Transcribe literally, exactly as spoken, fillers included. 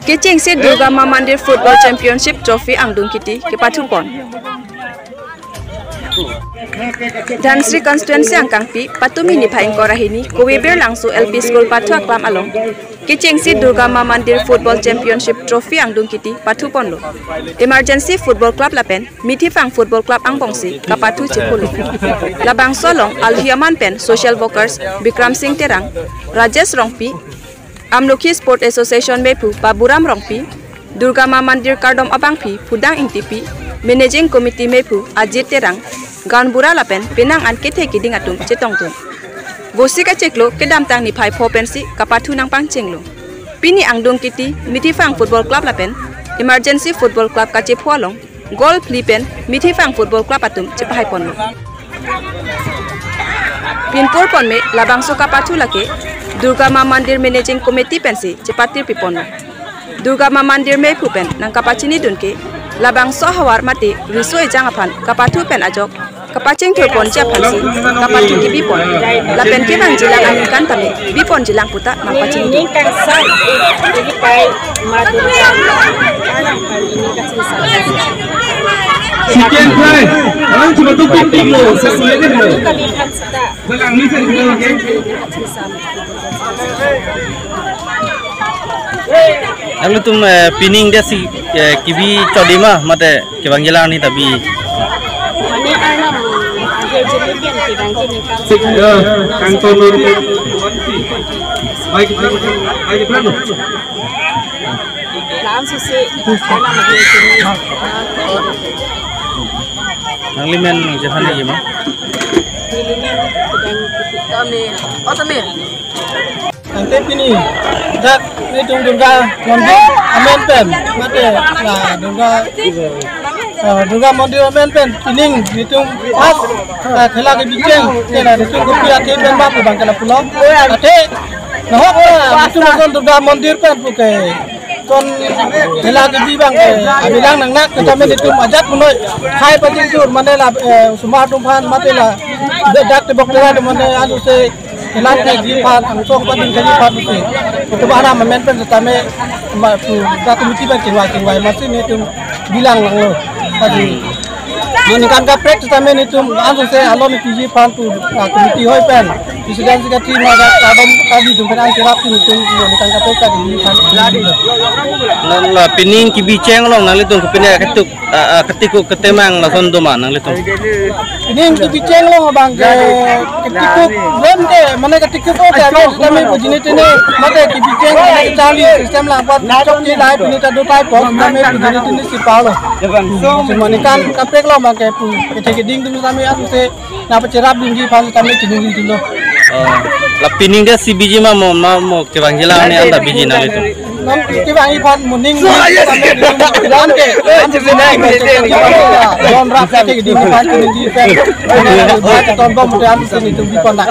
Kechengsi Durga Ma Mandir Football Championship Trophy angdung kiti kepathupon. Dhansiri constituency angkangpi patumi niphai ingkoi ra hini Kove Birlangso L P School pathu aklam along kechengsi Durga Ma Mandir Football Championship Trophy angdung kiti pathuponlo. Emergency Football Club lapen Mithiphang Football Club angbongsi kapathu chepolo. Labangso along alhi aman pen social workers Bikram Singh Terang, Rajesh Rongpi, Amlokhi Sport Association mephu Baburam Rongpi, Durga Ma Mandir kardom abangpi Phudang Ingtipi, Managing Committee mephu Ajit Terang, gaonbura lapen penang an kethe kiding atum chetongdun. Vosi kachiklo kedamtang niphai pho pensi kapathu nangpangchenglo. Pini angdung kiti Mithiphang Football Club lapen Emergency Football Club kachepho along goal phli pen Mithiphang Football Club atum chepahaiponlo. Pinpur ponme labangso kapathu lake Durga Ma Mandir Managing Committee pensi chepatir piponlo. Durga Ma Mandir mephu pen nangkapachinidun ke labangso ahavar mate riso ejang aphan kapathu pen ajok kapachingthurponji aphansi kapathu kibipon. Lapen kevangjilang aningkan tame biponjilang puta nangpachini. Ini kan sai, ini pai madu. Chicken fry, orang cuma tutup dulu, sesuai dengan. Kami kan sudah. Dalang ni kan kita lagi. Nanglitum, eh, pining dia si, eh, kibi chodima mate kevangjilang ni tabi. Mane arnam akhir jelibian kevang jelikan. Sik, eh, kangton nur. Baik, baik, baik, baik. Langsung si arnam akhir jelibian. Nanglimen nangjehan lagi ma? Kami, oh, kami. Ante pini dak netum Durga Mandir amen pen mate la Durga, eh, Durga Mandir amen pen pining netum pas, eh, khela kebicheng ke la netum kopi athe pen ba pu bang ke lapulo. Athe nahok la netum ason Durga Mandir pen pu ke son khela kebi bang ke abilang nangnak ke tame netum ajat punoi khai pachingthur mane la, eh, osomar atum aphan mate la dak tebok tera atum mane alu se kelang kejiphan, angsong pading kejiphan pusi. Itu ba arnam amen pen setame ma pu, satu miti pen kewai kewai masi netum bilang langlo. Tadi. Ningkan kaprek setame netum angsong se alon kejiphan pu, ah, committee hoi pen. President secretary ma dak kadom kadi dum pen angkerap netum ningkan kaprek kejiphan. Non la pining kebicheng along nanglitum ke pining ketuk, ah, ah, ketikuk ketemang lason doma nanglitum. Pining kebicheng along abang ke ketikuk, rem ke, mane ketikuk o ke, kami pujini tini, mate kebicheng, mane charli system langpat, chok ni lai, pini ta do tai pon, kami pujini tini si palo. Semua ni kan, kaprek lo abang ke pu, kecil keding tu kami anu se, napa cherap dingji phan kami keding dinglo. Oh, la pining dia si biji ma mo, ma mo kevangjilang ni anta biji nanglitum. Nam kevang iphan muning ni kami di rumah bilang ke. Kami bilang ke, kami bilang ke. Don rap ke di iphan kami di pen. Kami di iphan ton bom ke kami sini tumbi pon dak.